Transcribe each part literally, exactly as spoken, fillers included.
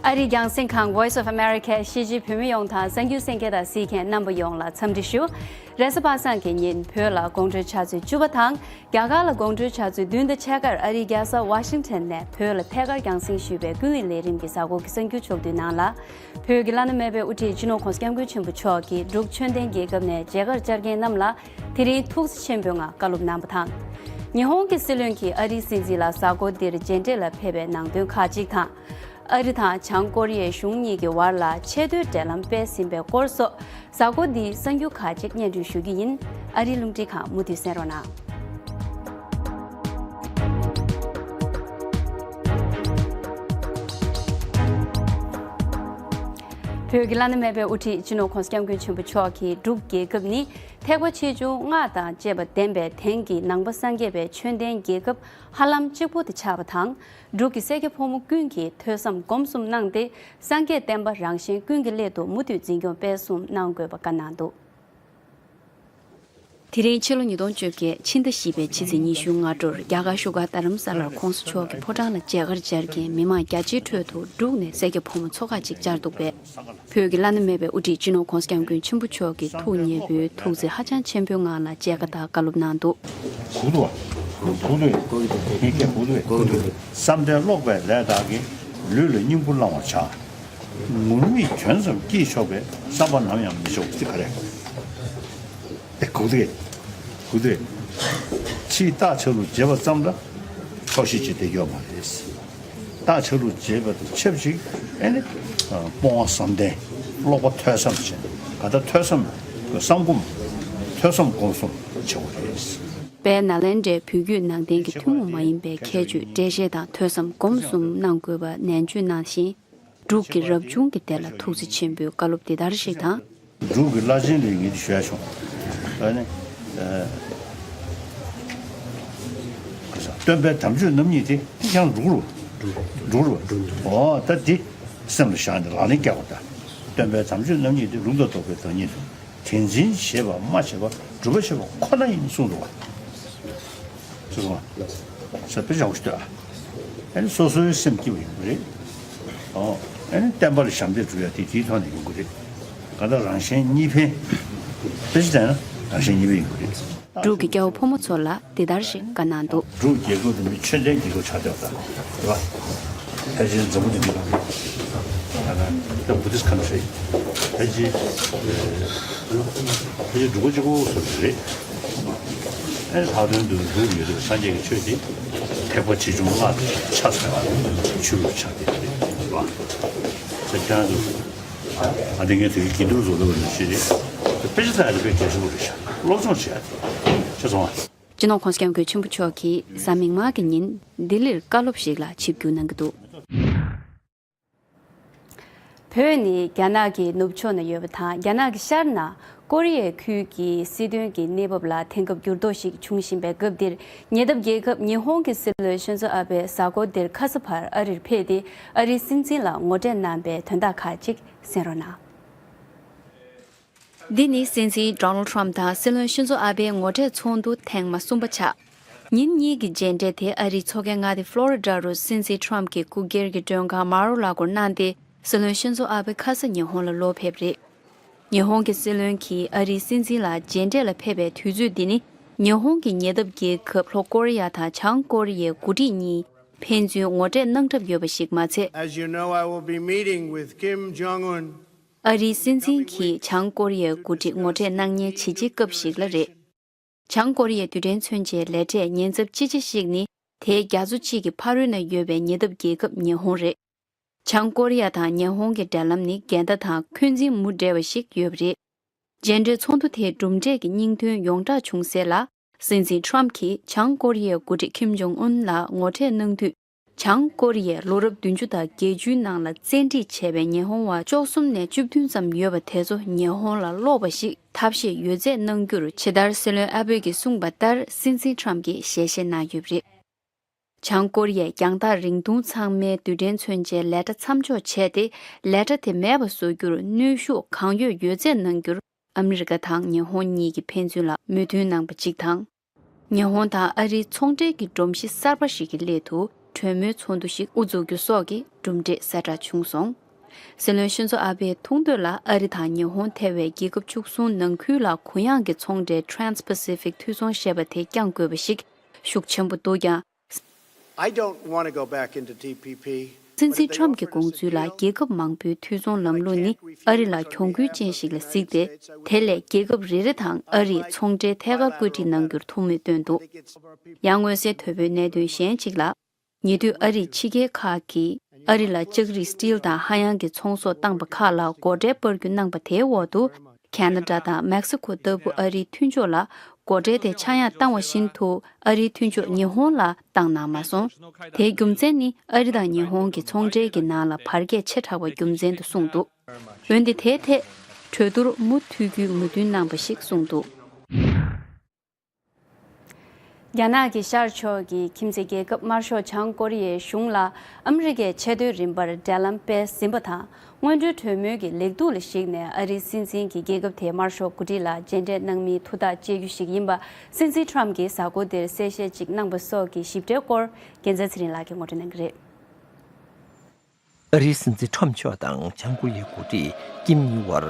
ཨ་རིའི་རྒྱང་སྲིང་ཁང་Voice of America ཤེས་བྱའི་བོད་མི་ཡོངས་དང་གསར་འགྱུར་གསན་མཁན་དང་གཟིགས་མཁན་རྣམ་པ་ཡོངས་ལ་འཚམས་འདྲི་ཞུ། རེས་གཟའ་པ་སངས་ཀྱི་ཉིན་བོད་ལ་དགོང་དྲོའི་ཆུ་ཚོད་བཅུ་པ་དང་རྒྱ་གར་ལ་དགོང་དྲོའི་ཆུ་ཚོད་བདུན་དང་ཕྱེད་ཀར་ཨ་རིའི་རྒྱལ་ས་ཝ་ཤིང་ཊོན་ནས་བོད་ལ་ཐད་ཀར་རྒྱང་སྲིང་ཞུས་པའི་ཀུན་གླེང་ལས་རིམ་གྱི་གཟའ་འཁོར་གྱི་གསར་འགྱུར་ཕྱོགས་བསྡུས་ནང་ལ། བོད་ཀྱི་བླ་ན་མེད་པའི་དབུ་ཁྲིད་སྤྱི་ནོར་༸གོང་ས་༸སྐྱབས་མགོན་ཆེན་པོ་མཆོག་གིས་འབྲུག་ཆོས་ལྡན་རྒྱལ་ཁབ་ནས་མཇལ་ཁར་བཅར་མཁན་རྣམས་ལ་དེ་རིང་ཐུགས་བརྩེ་ཆེན་པོའི་ངང་བཀའ་སློབ་གནང་བ་དང་། ཉི་ཧོང་གི་སྲིད་བློན་གྱིས་ཨ་རིའི་སྲིད་འཛིན་ལ་གཟའ་འཁོར་འདིར་མཇལ་འཕྲད་ལ་ཕེབས་པའི་ནང་དོན་ཁག་ཅིག་དང་། ཨ་རི་དང་བྱང་ཀོ་རི་ཡའི་གཞུང་གཉིས་ཀྱི་བར་ལ་ཆེས་མཐོའི་འབྲེལ་ལམ་སྤེལ་ཟིན་པའི་སྐོར་སོགས། གཟའ་འཁོར་འདིའི་གསར་འགྱུར་ཁག་ཅིག་སྙན་སྒྲོན་ཞུ་གི་ཡིན། ཨ་རིའི་རླུང་འཕྲིན་ཁང་མུ་མཐུད་གསན་རོགས་གནང་། བོད་ཀྱི་བླ་ན་མེད་པའི་དབུ་ཁྲིད་སྤྱི་ནོར་༸གོང་ས་༸སྐྱབས་མགོན་ཆེན་པོ་མཆོག་གིས་འབྲུག་རྒྱལ་ཁབ་ནི་ཐེག་པ་ཆེ་ཆུང་ལྔ་དང་བཅས་པ་ལྡན་པའི་དེང་གི་ནང་པ་སངས་རྒྱས་པའི་ཆོས་ལྡན་རྒྱལ་ཁབ་ཧ་ལམ་གཅིག་པུ་དེ་ཆགས་པ་དང་། འབྲུག་གི་སེར་སྐྱ་ཕོ་མོ་ཀུན་གྱིས་ཐོས་བསམ་སྒོམ་གསུམ་གནང་སྟེ། སངས་རྒྱས་བསྟན་པ་རང་གཞན་ཀུན་གྱི་སླད་དུ་མུ་མཐུད་འཛིན་སྐྱོང་སྤེལ་གསུམ་གནང་དགོས་པ་བཀའ་གནང་འདུག་དེ་རིང་ཕྱི་ལོ་ཉིས་སྟོང་བཅོ་བརྒྱད་ཕྱི་ཟླ་བཞི་པའི་ཕྱི་ཚེས་ཉི་ཤུ་ལྔ་དྲོར་རྒྱ་གར་བཞུགས་སྒར་རྡ་རམ་ས་ལར་༸གོང་ས་མཆོག་གི་ཕོ་བྲང་ལ་མཇལ་ཁར་བཅར་མཁན་མི་མང་རྒྱ་ཆེའི་ཁྲོད་དུ་འབྲུག་ནས་སེར་སྐྱ་ཕོ་མོ་ཚོ་ཁག་ཅིག་བཅར་འདུག་པས། བོད་ཀྱི་བླ་ན་མེད་པའི་དབུ་ཁྲིད་སྤྱི་ནོར་༸གོང་ས་༸སྐྱབས་མགོན་ཆེན་པོ་མཆོག་གི་ཐུགས་མཉེས་པོའི་ཐུགས་བརྩེ་ཧ་ཅང་ཆེན་པོའི་ངང་ལ་མཇལ་ཁ་དང་བཀའ་སློབ་གནང་འདུག་གུག་ཏུ་བ། གུག་ཏུ་བས། ངས་ཀྱང་གུག་ཏུ་བས། བསམ་གཏན་ཀློག་པའི་ལས་དག་གིས། ལུས་ལ་སྙིང་པོ་བླང་བར་བྱ། ངུར་སྨྲིག་གྱོན་ཙམ་སྐྱེས་ཆོག་པའི། བསམ་པ་ནམ་ཡང་མི་ཆོག་ཅི་ག་རེ། ཨེ་གུག་ཏུ་བས། གུག་ཏུ་བས། ཕྱིའི་རྟགས་ཆ་ལུགས་བྱེད་པ་ཙམ་ལ་ཆོག་ཤེས་ཅིག་བསྡད་ཡོད་མ་རེད། རྟགས་ཆ་ལུགས་བྱེད་པ་དང་ཆབས་ཅིག་ཨེ་ནི། སྤོང་བ་བསམ་གཏན། ཀློག་པ་ཐོས་བསམ་བྱས་ནས་ག་ད་ཐོས་བསམ་བསམ་སྒོམ། ཐོས་བསམ་སྒོམ་གསུམ་བྱེད་དགོས་རེད། དཔལ་ནཱ་ལེནྡྲའི་བོད་བརྒྱུད་ནང་བསྟན་གྱི་ཐུན་མོང་མ་ཡིན་པའི་ཁྱད་ཆོས་འགྲེལ་བཤད་དང་ཐོས་བསམ་སྒོམ་གསུམ་གནང་དགོས་པ་ནན་བརྗོད་གནང་ཞིང་། འབྲུག་གི་རབ་བྱུང་གི་སྡེ་ལ་ཐུགས་བརྩེ་ཆེན་པོས་བཀའ་སློབ་འདི་ལྟར་ཞིག་དང་། འབྲུག་གི་བླ་ཆེན་ལས་ངེས་ཏེ་ཞུ་ཡ་བྱུང་། ཨ་ནི། ཨ། སྟོན་པའི་དམ་ཆོས་རྣམ་གཉིས་དེ་ཀྱང་འབྲུག་རུ། འབྲུག་རུ། འོ་ད་འདི་སེམས་ལ་བཞག་ནས་ལག་ལེན་བཀལ་དགོས་ད། སྟོན་པའི་དམ་ཆོས་རྣམ་གཉིས་དེ་ལུགས་དང་ལྡོག་པའི་བདག་ཉིད་དུ། དེ་འཛིན་བྱེད་པ་སྨྲ་བྱེད་པ་སྒྲུབ་པ་བྱེད་པ་ཁོ་ན་ཡིན་གསུངས་འདུག་བ། གསུངས་འདུག་བ། ས་དཔེ་ཆ་བཞག་ཤོག་ཨ། ཨ་ནི་སོ་སོའི་སེམས་སྐྱིད་པ་ཡོང་གི་རེད། ཨོ། ཨ་ནི་བསྟན་པ་ལ་ཞབས་འདེགས་སྒྲུབ་ཡ་དེ་དེའི་ཐོག་ནས་ཡོང་གི་རེད། གང་ལྟར་རང་གཞན་གཉིས་ཕན། དཔེ་ཆ་བལྟས་ན་རང་གཞན་གཉིས་ཕན་ཡོང་གི་རེད། འབྲུག་གི་སྐྱ་བོ་ཕོ་མོ་ཚོ་ལ་འདི་ལྟར་ཞིག་བཀའ་གནང་འདུག་འབྲུག་རྒྱལ་ཁབ་དེ་མི་ཆོས་ལྡན་རྒྱལ་ཁབ་ཆགས་བསྡད་པ་དང་རེད་པ། ཕལ་ཆེར་འཛམ་བུ་གླིང་གི་ནང་ད་ལྟ་Buddhist country ཕལ་ཆེར་ཕལ་ཆེར་འབྲུག་པ་གཅིག་པོ་སུ་རེད། ཨེ་ལྷག་དོན་དུ་འབྲུག་ཡོད་དུས་སངས་རྒྱས་ཀྱི་ཆོས་དེ་ཐེག་པ་ཆེ་ཆུང་ལྔ་ཆ་ཚང་བའི་ཆོས་ལུགས་ཆགས་བསྡད་པ་རེད་པ། ཚེ་དང་དུ། ཨ་དེ་ངས་དེ་གི་དགེ་འདུན་བཟོ་འདོད་པ་ནི་ཅི་རེད། དཔེ་ཆ་ཚང་ཡ་དེ་དཔེ་གལ་ཆེན་པོ་རེད་ཤག་སློབ་སྦྱོང་བྱེད་ཡ་དེ། ཤེས་སོང་ཨ། སྤྱི་ནོར་༸གོང་ས་༸སྐྱབས་མགོན་ཆེན་པོ་མཆོག་གིས་གཟའ་མིག་དམར་གྱི་ཉིན་ལྡི་ལིར་བཀའ་སློབ་ཞིག་ལ་ཆིབས་བསྒྱུར་གནང་གི་འདུག་བོད་ནི་རྒྱ་ནག་གི་ནུབ་ཕྱོགས་ན་ཡོད་པ་དང་། རྒྱ་ནག་གི་ཤར་ན་ཀོ་རི་ཡའི་ཁུལ་གྱི་སྲིད་དོན་གྱི་གནས་བབ་ལ་དེང་སྐབས་འགྱུར་ལྡོག་ཞིག་འབྱུང་བཞིན་པའི་སྐབས་འདིར། ཉེ་འདབས་རྒྱལ་ཁབ་ཉི་ཧོང་གི་སྲིད་བློན་ཤིན་ཛོ་ཨ་བྷེ་གཟའ་འཁོར་འདིར་ཁ་ས་བར་ཨ་རིར་ཕེབས་ཏེ། ཨ་རིའི་སྲིད་འཛིན་ལ་ངོ་འཕྲད་གནང་པའི་དོན་དག་ཁག་ཅིག་གསན་རོགས་གནང་། འདི་ནི་སྲིད་འཛིན་Donald Trump དང་སྲིད་བློན་ཤིན་ཛོ་ཨ་བྷེའི་ངོ་འཕྲད་ཚོགས་འདུ་ཐེངས་མ་གསུམ་པ་ཆགས། ཉིན་གཉིས་ཀྱི་མཇལ་འཕྲད་དེ་ཨ་རིའི་མཚོ་ཁའི་མངའ་སྡེ་ཕློ་རི་ཌ་རུ་སྲིད་འཛིན་Trump གྱི་སྐུ་སྒེར་གྱི་མགྲོན་ཁང་མ་རོ་ལ་གོར་གནང་སྟེ། སྲིད་བློན་ཤིན་ཛོ་ཨ་བྷེ་ཁ་ས་ཉི་ཧོང་ལ་ལོག་ཕེབས་རེད། ཉི་ཧོང་གི་སྲིད་བློན་གྱིས་ཨ་རིའི་སྲིད་འཛིན་ལ་མཇལ་འཕྲད་ལ་ཕེབས་པའི་དུས་ཚོད་འདི་ནི། ཉི་ཧོང་གི་ཉེ་འདབས་རྒྱལ་ཁབ་ལྷོ་ཀོ་རི་ཡ་དང་བྱང་ཀོ་རི་ཡའི་འགོ་ཁྲིད་གཉིས་ཕན་ཚུན་ངོ་འཕྲད་གནང་གྲབས་ཡོད་པ་ཞིག་མ་ཚད། As you know, I will be meeting with Kim Jong Un. ཨ་རིའི་སྲིད་འཛིན་གྱིས་བྱང་ཀོ་རི་ཡའི་འགོ་ཁྲིད་ངོ་འཕྲད་གནང་མཁན་བྱས་རྗེས་སྐབས་ཤིག་ལ་རེད། བྱང་ཀོ་རི་ཡའི་རྡུལ་ཕྲན་མཚོན་ཆའི་ལས་གྲྭས་ཉེན་ཚབས་ཅི་ཆེ་ཞིག་ནི། དེའི་རྒྱ་མཚོ་གཅིག་གི་ཕ་རོལ་ན་ཡོད་པའི་ཉེ་འདབས་རྒྱལ་ཁབ་ཉི་ཧོང་རེད། བྱང་ཀོ་རི་ཡ་དང་ཉི་ཧོང་གི་འབྲེལ་ལམ་ནི་འགལ་ཟླ་དང་འཁོན་འཛིན་མུ་འབྲེལ་བ་ཞིག་ཡོད་པ་རེད། མཇལ་འཕྲད་ཚོགས་འདུ་དེའི་གྲུབ་འབྲས་ཀྱི་སྙིང་དོན་ཡོངས་བསྒྲགས་བྱུང་གསལ་ལ། སྲིད་འཛིན་Trump གྱིས་བྱང་ཀོ་རི་ཡའི་འགོ་ཁྲིད་Kim Jong Un ལ་ངོ་འཕྲད་གནང་དུས། བྱང་ཀོ་རི་ཡས་ལོ་རབས་བདུན་ཅུ་དང་བརྒྱད་ཅུའི་ནང་ལ་བཙན་ཁྲིད་བྱས་པའི་ཉི་ཧོང་བ་བཅུ་གསུམ་ནས་བཅུ་བདུན་ཙམ་ཡོད་པ་དེ་ཚོ་ཉི་ཧོང་ལ་སློག་པ་ཞིག་ཐབས་ཤེས་ཡོད་ཚད་གནང་རྒྱུར་ཇི་ལྟར་སྲིད་བློན་ཨ་བྷེ་གིས་གསུངས་པ་ལྟར་སྲིད་འཛིན་Trump གྱིས་ཞལ་བཞེས་གནང་ཡོད་པ་རེད། བྱང་ཀོ་རི་ཡས་རྒྱང་ཐག་རིང་ཐུང་ཚང་མའི་རྡུལ་ཕྲན་མཚོན་ཆའི་ལས་གྲྭ་མཚམས་འཇོག་བྱས་ཏེ། ལས་གྲྭ་དེ་མེད་པ་བཟོ་རྒྱུར་གནོན་ཤུགས་གང་ཡོད་ཡོད་ཚད་གནང་རྒྱུར་ཨ་མི་རི་ཀ་དང་ཉི་ཧོང་གཉིས་ཀྱིས་ཕན་ཚུན་ལ་མོས་མཐུན་གནང་པ་གཅིག་དང་། ཉི་ཧོང་དང་ཨ་རིའི་ཚོང་འབྲེལ་གྱི་སྒྲོམ་གཞི་གསར་པ་ཞིག་གི་སླད་དུ། གྲོས་མོལ་ཚོགས་འདུ་ཞིག་དབུ་འཛུགས་རྒྱུ་སོགས་ཀྱི་གྲུབ་འབྲས་གསལ་བསྒྲགས་བྱུང་སོང་། སྲིད་བློན་ཤིན་ཛོ་ཨ་བྷེའི་ཐུགས་འདོད་ལ་ཨ་རི་དང་ཉི་ཧོང་ཐེ་བའི་རྒྱལ་ཁབ་བཅུ་གསུམ་ནང་ཁུལ་ལ་གུ་ཡངས་ཀྱི་ཚོང་འབྲེལ་Trans-Pacific མཐུད་ཚོང་ཞེས་པ་དེ་བསྐྱང་དགོས་པ་ཞིག་ཤུགས་ཆེན་པོ་འདུག་ཀྱང་། I don't want to go back into T P P. སྲིད་འཛིན་ཁྲམ་གྱི་དགོངས་ཚུལ་ལ་རྒྱལ་ཁབ་མང་པོའི་མཐུད་ཚོང་ལམ་ལུགས་ནི་ཨ་རི་ལ་གྱོང་གུན་ཅན་ཞིག་ལ་གཟིགས་ཏེ། དེ་ལས་རྒྱལ་ཁབ་རེ་རེ་དང་ཨ་རིས་ཚོང་འབྲེལ་ཐད་ཀར་བཀོད་སྒྲིག་གནང་རྒྱུར་ཐུགས་མོས་བཏོན་འདུག་ཡང་མངོན་གསལ་དོད་པོའི་གནད་དོན་གཞན་གཅིག་ལ། ཉེ་དུས་ཨ་རིའི་ཕྱི་རྒྱལ་ཁག་གིས་ཨ་རི་ལ་ལྕགས་རིགས་སི་ཊིལ་དང་ཧ་ཡང་གི་ཚོང་ཟོག་བཏང་པ་ཁག་ལ་སྒོ་ཁྲལ་སྤར་རྒྱུ་གནང་པ་དེའི་འོག་ཏུ། ཁ་ན་ཌ་དང་མེག་སི་ཁོ་ལྟ་བུ་ཨ་རིའི་མཐུན་ཕྱོགས་ལ་སྒོ་ཁྲལ་དེ་ཆག་ཡང་བཏང་བ་བཞིན་དུ་ཨ་རིའི་མཐུན་ཕྱོགས་ཉི་ཧོང་ལ་བཏང་གནང་མ་སོང་། དེའི་རྒྱུ་མཚན་ནི་ཨ་རི་དང་ཉི་ཧོང་གི་ཚོང་འབྲེལ་གྱི་ནང་ལ་བར་ཁྱད་ཆེ་དྲགས་པ་རྒྱུ་མཚན་དུ་གསུངས་འདུག་འོན་ཏེ་དེའི་ཐད་གྲོས་བསྡུར་མུ་མཐུད་རྒྱུའི་མོས་མཐུན་གནང་པ་ཞིག་གསུངས་འདུག་རྒྱ་ནག་གི་ཤར་ཕྱོགས་ཀྱི་ཁྱིམ་མཚེས་རྒྱལ་ཁབ་དམར་ཤོག་བྱང་ཀོ་རི་ཡའི་གཞུང་ལ་ཨ་མི་རི་ཀས་ཆེས་མཐོའི་རིམ་པར་འབྲེལ་ལམ་སྤེལ་ཟིན་པ་དང་། སྔོན་འགྲོའི་གྲོས་མོལ་གྱི་ལེགས་སྡུག་ལ་གཞིགས་ནས་ཨ་རིའི་སྲིད་འཛིན་གྱིས་རྒྱལ་ཁབ་དེའི་དམར་ཤོག་འགོ་ཁྲིད་ལ་མཇལ་འཕྲད་གནང་མིན་ཐུགས་ཐག་བཅད་རྒྱུ་ཞིག་ཡིན་པ། སྲིད་འཛིན་ཁྲམ་གྱིས་གཟའ་འཁོར་འདིར་གསལ་བཤད་ཅིག་གནང་པ་སོགས་ཀྱི་ཞིབ་ཕྲའི་སྐོར། རྒྱལ་མཚན་ཚེ་རིང་ལགས་ཀྱིས་ངོ་སྤྲོད་གནང་གི་རེད། ཨ་རིའི་སྲིད་འཛིན་ཁྲོམ་མཆོག་དང་བྱང་ཀོ་རི་ཡའི་འགོ་ཁྲིད་ཀིམ་གཉིས་བར་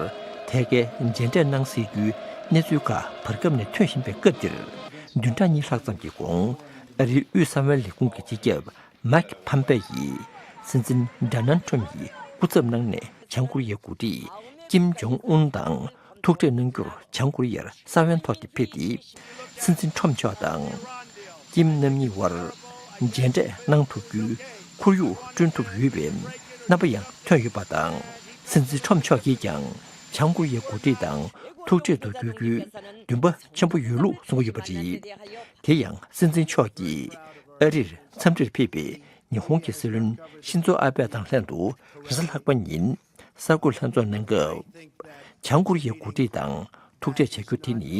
ཐད་ཀའི་མཇལ་འཕྲད་གནང་སྲིད་རྒྱུའི་གནས་ཚུལ་ཁག་བར་སྐབས་ནས་ཐོན་བཞིན་པའི་སྐབས་འདིར། བདུན་ཕྲག་གཉིས་ལྷག་ཙམ་གྱི་གོང་ཨ་རིའི་དབུས་གསང་བའི་ལས་ཁུངས་ཀྱི་སྤྱི་ཁྱབ་མཱིག་ཕམ་པེ་ཡིས་སྲིད་འཛིན་ཌོ་ནལ་ཁྲོམ་ཡི་སྐུ་ཚབ་གནང་ནས་བྱང་ཀོ་རི་ཡའི་འགོ་ཁྲིད་ཀིམ་ཇོང་ཨུན་དང་ཐུག་འཕྲད་གནང་རྒྱུར་བྱང་ཀོ་རི་ཡར་ས་བོན་ཐོག་ཏུ་ཕེབས་ཏེ། སྲིད་འཛིན་ཁྲོམ་མཆོག་དང་། ཀིམ་རྣམ་གཉིས་དབར་མཇལ་འཕྲད་གནང་ཐུབ་རྒྱུའི་ཁོར་ཡུག་བསྐྲུན་ཐུབ་ཡོད་པའི་རྣམ་པ་ཡང་ཐོན་ཡོད་པ་དང་། སྲིད་འཛིན་ཁྲོམ་མཆོག་གིས་ཀྱང་བྱང་ཀོ་རི་ཡའི་འགོ་ཁྲིད་དང་ཐུག་འཕྲད་དུ་འགྱུར་རྒྱུའི་འདུན་པ་ཆེན་པོ་ཡོད་ལུགས་གསུངས་ཡོད་པ་རེད། དེ་ཡང་སྲིད་འཛིན་མཆོག་གིས་ཨ་རིར་འཚམས་འདྲིར་ཕེབས་པའི་ཉི་ཧོང་གི་སྲིད་བློན་ཤིན་ཛོ་ཨ་བྷེ་དང་ལྷན་དུ་རེས་གཟའ་ལྷག་པ་ཉིན། གསར་འགོད་ལྷན་ཚོགས་གནང་སྐབས། བྱང་ཀོ་རི་ཡའི་འགོ་ཁྲིད་དང་ཐུག་འཕྲད་བྱ་རྒྱུ་དེ་ནི་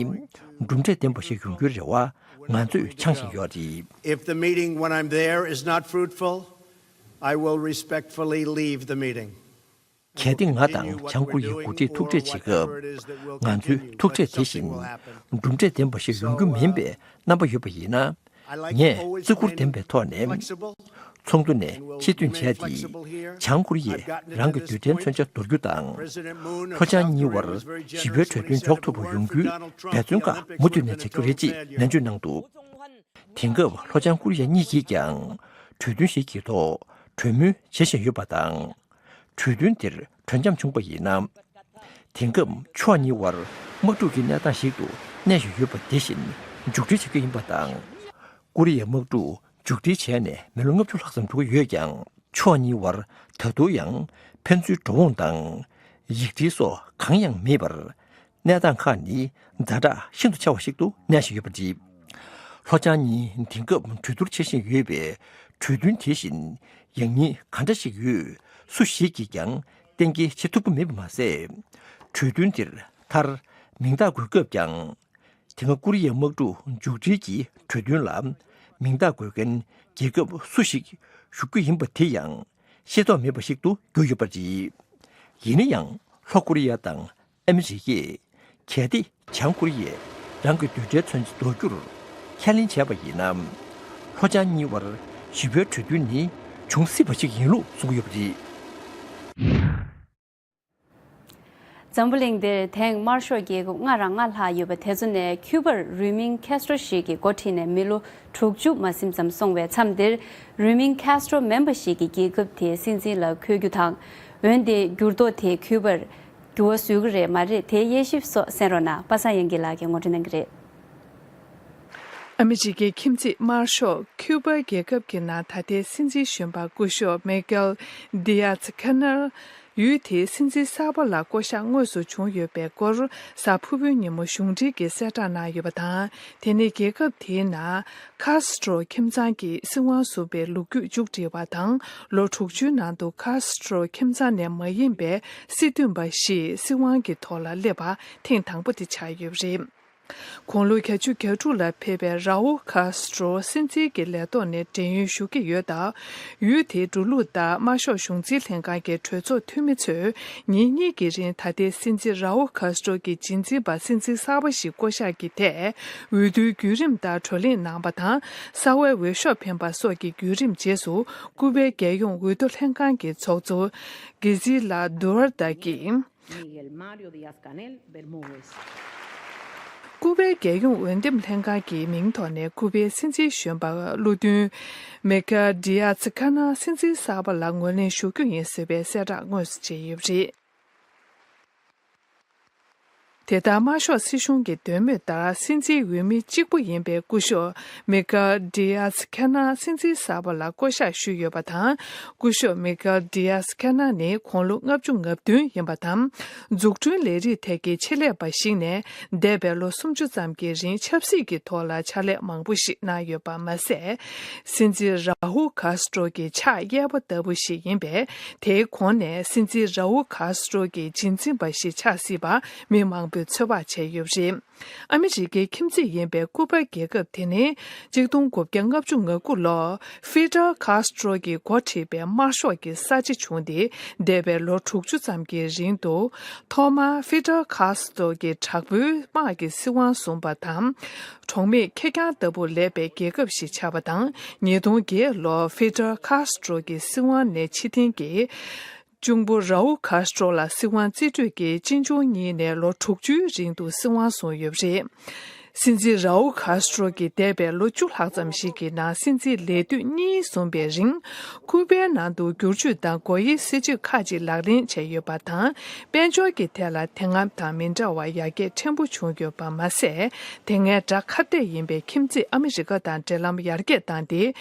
གྲུབ་འབྲས་ལྡན་པ་ཞིག་ཡོང་རྒྱུའི་རེ་བ་ང་ཚོས་འཆང་བཞིན་ཡོད་རེད། If the meeting when I'm there is not fruitful, I will respectfully leave the meeting. གལ་ཏེ་ང་དང་བྱང་ཀོ་རི་ཡའི་འགོ་ཁྲིད་ཐུག་འཕྲད་བྱེད་སྐབས་ང་ཚོའི་ཐུག་འཕྲད་དེ་བཞིན་གྲུབ་འབྲས་ལྡན་པ་ཞིག་ཡོང་རྒྱུ་མིན་པའི་རྣམ་པ་ཡོད་པ་ཡིན་ན། ངས་བརྩི་བཀུར་ལྡན་པའི་ཐོག་ནས་ཚོགས་འདུ་ནས་ཕྱིར་ཐོན་བྱས་ཏེ། བྱང་ཀོ་རི་ཡས་རང་གི་རྡུལ་ཕྲན་མཚོན་ཆ་འདོར་རྒྱུ་དང་། ལྷོ་བྱང་གཉིས་བར་ཞི་བའི་གྲོས་མཐུན་འཇོག་ཐུབ་པ་ཡོང་རྒྱུའི་འབད་བརྩོན་ཁག་མུ་མཐུད་ནས་བྱ་རྒྱུ་རེད་ཅེས་ནན་བརྗོད་གནང་འདུག་དེང་སྐབས་ལྷོ་བྱང་ཀོ་རི་ཡ་གཉིས་ཀྱིས་ཀྱང་གྲོས་མཐུན་ཞིག་གི་ཐོག་གྲོས་མོལ་བྱེད་བཞིན་ཡོད་པ་དང་། གྲོས་མཐུན་དེར་གྲོས་འཆམ་བྱུང་པ་ཡིན་ན། དེང་སྐབས་ཕྱོགས་གཉིས་བར་དམག་འཁྲུག་གི་གནས་སྟངས་ཤིག་ཏུ་གནས་བཞིན་ཡོད་པ་དེ་བཞིན་མཇུག་སྒྲིལ་བྱེད་རྒྱུ་ཡིན་པ་དང་། ཀོ་རི་ཡའི་དམག་འཁྲུག་མཇུག་སྒྲིལ་བྱས་ནས་མི་ལོ་ལྔ་བཅུ་ལྷག་ཙམ་འགྲོ་གི་ཡོད་ཀྱང་། ཕྱོགས་གཉིས་བར་ད་དུང་ཡང་ཕན་ཚུན་འགྲོ་འོང་དང་། ཡིག་འབྲེལ་སོགས་གང་ཡང་མེད་པར། གནས་སྟངས་ཁག་ནི་ཛ་དྲག་ཤིན་ཏུ་ཆེ་བ་ཞིག་ཏུ་གནས་བཞིན་ཡོད་པ་རེད། ལྷོ་བྱང་གཉིས་དེང་སྐབས་གྲོས་བསྡུར་བྱེད་བཞིན་ཡོད་པའི་གྲོས་མཐུན་དེ་བཞིན་ཡང་སྙིང་ག་འདྲ་ཞིག་ཡོད། སུ་ཞིག་གིས་ཀྱང་གཏན་འཁེལ་བྱེད་ཐུབ་ཀྱི་མེད་པ་མ་ཟད། གྲོས་མཐུན་དེར་མཐར་མིང་རྟགས་འགོད་སྐབས་ཀྱང་། དེ་སྔ་ཀོ་རི་ཡའི་དམག་འཁྲུག་མཇུག་སྒྲིལ་གྱི་གྲོས་མཐུན་ལ་མིང་རྟགས་འགོད་མཁན་རྒྱལ་ཁབ་སུ་ཞིག་ཞུགས་རྒྱུ་ཡིན་པ་དེ་ཡང་ཤེས་རྟོགས་མེད་པ་ཞིག་ཏུ་གྱུར་ཡོད་པ་རེད། ཡིན་ན་ཡང་ལྷོ་ཀོ་རི་ཡ་དང་ཨ་མི་རི་ཀས་གལ་ཏེ་བྱང་ཀོ་རི་ཡས་རང་གི་རྡུལ་ཕྲན་མཚོན་ཆ་འདོར་རྒྱུར་ཁས་ལེན་བྱས་པ་ཡིན་ན། ལྷོ་བྱང་གཉིས་བར་ཞི་བའི་གྲོས་མཐུན་ནི་འབྱུང་སྲིད་པ་ཞིག་ཡིན་ལུགས་གསུང་གི་ཡོད་པ་རེད། འཛམ་བུ་གླིང་འདིར་དེང་དམར་ཤོག་རྒྱལ་ཁབ་ལྔ་རང་ལྔ་ལྷག་ཡོད་པ་དེ་ཚོ་ནས་ཁྱུ་པར་རུས་མིང་ཁེ་སི་ཊོ་ཞིག་གིས་འགོ་ཁྲིད་ནས་མི་ལོ་དྲུག་ཅུ་མ་ཟིན་ཙམ་སོང་བའི་མཚམས་འདིར། རུས་མིང་ཁེ་སི་ཊོ་མིན་པ་ཞིག་གིས་རྒྱལ་ཁབ་དེའི་སྲིད་འཛིན་ལ་འཁོད་རྒྱུ་དང་། འོན་ཏེ་འགྱུར་ལྡོག་དེས་ཁྱུ་པར་འགྱུར་བ་བཟོ་གི་རེད་མ་རེད། དེའི་དབྱེ་ཞིབ་སོགས་གསན་རོགས་གནང་། པ་སངས་དབྱངས་སྐྱིད་ལགས་ཀྱིས་ངོ་སྤྲོད་གནང་གི་རེད། ཨ་མི་རི་ཀའི་ཁྱིམ་མཚེས་དམར་ཤོག་ཁྱུ་པ་རྒྱལ་ཁབ་ཀྱི་ནང་ད་ལྟའི་སྲིད་འཛིན་གཞོན་པ་སྐུ་ཞབས་མི་གེལ་ཌི་ཡཱ་ཛི་ཁེ་ནལ། ཡུལ་དེའི་སྲིད་འཛིན་གསར་པ་ལ་བསྐོ་གཞག་དངོས་སུ་བྱུང་ཡོད་པའི་སྐོར་གཟའ་ཕུར་བུའི་ཉིན་མོ་གཞུང་འབྲེལ་གྱིས་གསལ་བསྒྲགས་གནང་ཡོད་པ་དང་། དེ་ནི་རྒྱལ་ཁབ་དེའི་ནང་ཁཱ་སི་ཊོ་ཁྱིམ་ཚང་གིས་སྲིད་དབང་བཟུང་བའི་ལོ་རྒྱུས་མཇུག་སྒྲིལ་བ་དང་། ལོ་དྲུག་ཅུའི་ནང་དུ་ཁཱ་སི་ཊོ་ཁྱིམ་ཚང་ནས་མ་ཡིན་པའི་སྲིད་དོན་པ་ཞིག་སྲིད་དབང་གི་ཐོག་ལ་སླེབས་པ་ཐེངས་དང་པོ་དེ་ཆགས་ཡོད་པ་རེད། དགུང་ལོ་བརྒྱད་ཅུ་གྱ་དྲུག་ལ་ཕེབས་པའི་ར་ཨུལ་ཁཱ་སི་ཏྲོ་སྲིད་འཛིན་གྱི་ལས་ཐོག་ནས་བྲན་གཡོལ་ཞུ་གི་ཡོད་སྟབས། ཡུལ་དེའི་འགྲོ་ལུགས་ལྟར་དམར་ཤོག་གཞུང་འཛིན་ལྷན་ཁང་གི་གྲོས་ཚོགས་འཐུས་མི་ཚོས་ཉིན་གཉིས་ཀྱི་རིང་ད་ལྟའི་སྲིད་འཛིན་ར་ཨུལ་ཁཱ་སི་ཏྲོ་གི་རྗེས་འཛིན་པ་སྲིད་འཛིན་གསར་པ་ཞིག་བསྐོ་གཞག་གི་ཐད་འོས་བསྡུའི་བརྒྱུད་རིམ་ལྟར་བགྲོ་གླེང་གནང་བ་དང་། གསང་བའི་འོས་ཤོག་འཕེན་པ་སོགས་ཀྱི་བརྒྱུད་རིམ་རྗེས་སུ། ཀུ་པའི་རྒྱལ་ཡོངས་འོས་བསྡུ་ལྷན་ཁང་གི་ཚོགས་གཙོ་གི་ཟི་ལ་དུ་ཨར་ཏ་གིས། Miguel Mario Díaz-Canel Bermúdez། ཀུ་པའི་རྒྱལ་ཡོངས་འོས་འདེམས་ལྷན་ཁང་གི་མིང་ཐོག་ནས་ཀུ་པའི་སྲིད་འཛིན་གཞོན་པ་བློ་མཐུན་མི་ཀལ་ཌི་ཡཱ་ཛི་ཁ་ན་སྲིད་འཛིན་གསར་པ་ལ་ངོས་ལེན་ཞུ་རྒྱུ་ཡིན་ཟེར་བའི་གསལ་བསྒྲགས་དངོས་སུ་བྱས་ཡོད་པ་རེད། དེ་ལྟར་དམར་ཤོག་སྲིད་གཞུང་གི་འདོད་མོས་ལྟར་སྲིད་འཛིན་འོས་མི་གཅིག་པུ་ཡིན་པའི་སྐུ་ཞབས་མི་ཀལ་ཌི་ཡཱ་ཛི་ཁ་ན་སྲིད་འཛིན་གསར་པ་ལ་བསྐོ་གཞག་ཞུས་ཡོད་པ་དང་། སྐུ་ཞབས་མི་ཀལ་ཌི་ཡཱ་ཛི་ཁ་ན་ནི་དགུང་ལོ་ལྔ་བཅུ་ང་བདུན་ཡིན་པ་དང་། འཛུགས་སྐྲུན་ལས་རིགས་ཐད་ཀྱི་ཆེད་ལས་པ་ཞིག་ནས་འདས་པའི་ལོ་སུམ་ཅུ་ཙམ་གྱི་རིང་ཆབ་སྲིད་ཀྱི་ཐོག་ལ་ཕྱག་ལས་མང་པོ་ཞིག་གནང་ཡོད་པ་མ་ཟད། སྲིད་འཛིན་ར་ཧུ་ཁཱ་སི་ཏྲོ་གི་ཕྱག་གཡས་པ་ལྟ་བུ་ཞིག་ཡིན་པས། དེའི་གོང་ནས་སྲིད་འཛིན་ར་ཧུ་ཁཱ་སི་ཏྲོ་གི་རྗེས་འཛིན་པ་ཞིག་ཆགས་སྲིད་པ་མི་མང་པོས་ཚོད་དཔག་བྱས་ཡོད་པ་རེད། ཨ་མི་རི་ཀའི་ཁྱིམ་མཚེས་ཡིན་པའི་ཀུ་པ་རྒྱལ་ཁབ་དེ་ནི་གཅིག་སྟོང་དགུ་བརྒྱ་ལྔ་བཅུ་ང་དགུ་ལོར་ཧྥི་ཌལ་ཁཱ་སི་ཏྲོ་གིས་འགོ་ཁྲིད་པའི་དམར་ཤོག་གི་གསར་བརྗེ་བྱུང་སྟེ། འདས་པའི་ལོ་དྲུག་ཅུ་ཙམ་གྱི་རིང་དུ་ཐོག་མར་ཧྥི་ཌལ་ཁཱ་སི་ཏྲོ་གི་དྲག་པོའི་དམག་གིས་སྲིད་དབང་བཟུང་བ་དང་། གྲོགས་མེད་ཁེར་རྐྱང་ལྟ་བུར་ལས་པའི་རྒྱལ་ཁབ་ཞིག་ཆགས་པ་དང་། ཉིས་སྟོང་བརྒྱད་ལོར་ཧྥི་ཌལ་ཁཱ་སི་ཏྲོ་གི་སྲིད་དབང་ནས་ཕྱིར་འཐེན་གྱིས། གཅུང་པོ་ར་ཨུལ་ཁཱ་སི་ཏྲོ་ལ་སྲིད་དབང་རྩིས་སྤྲོད་ཀྱིས་གཅེན་གཅུང་གཉིས་ནས་ལོ་དྲུག་ཅུའི་རིང་དུ་སྲིད་དབང་བཟུང་ཡོད་པ་རེད། སྲིད་འཛིན་ར་ཨུལ་ཁཱ་སི་ཏྲོ་གིས་འདས་པའི་ལོ་བཅུ་ལྷག་ཙམ་ཞིག་གི་ནང་སྲིད་འཛིན་ལས་དུས་གཉིས་བཟུང་བའི་རིང་། ཁུ་པའི་ནང་དུ་བསྒྱུར་བཅོས་དང་སྒོ་དབྱེའི་སྲིད་བྱུས་ཁག་ཅིག་ལག་ལེན་བྱས་ཡོད་པ་དང་། དཔལ་འབྱོར་གྱི་ཐད་ལ་དེ་སྔ་དང་མི་འདྲ་བར་ཡར་རྒྱས་ཕྲན་བུ་བྱུང་ཡོད་པ་མ་ཟད། དེ་སྔའི་དགྲ་ཁ་གཏད་ཡིན་པའི་ཁྱིམ་མཚེས་ཨ་མི་རི་ཀ་དང་འབྲེལ་ལམ་ཡར་རྒྱས་བཏང་སྟེ།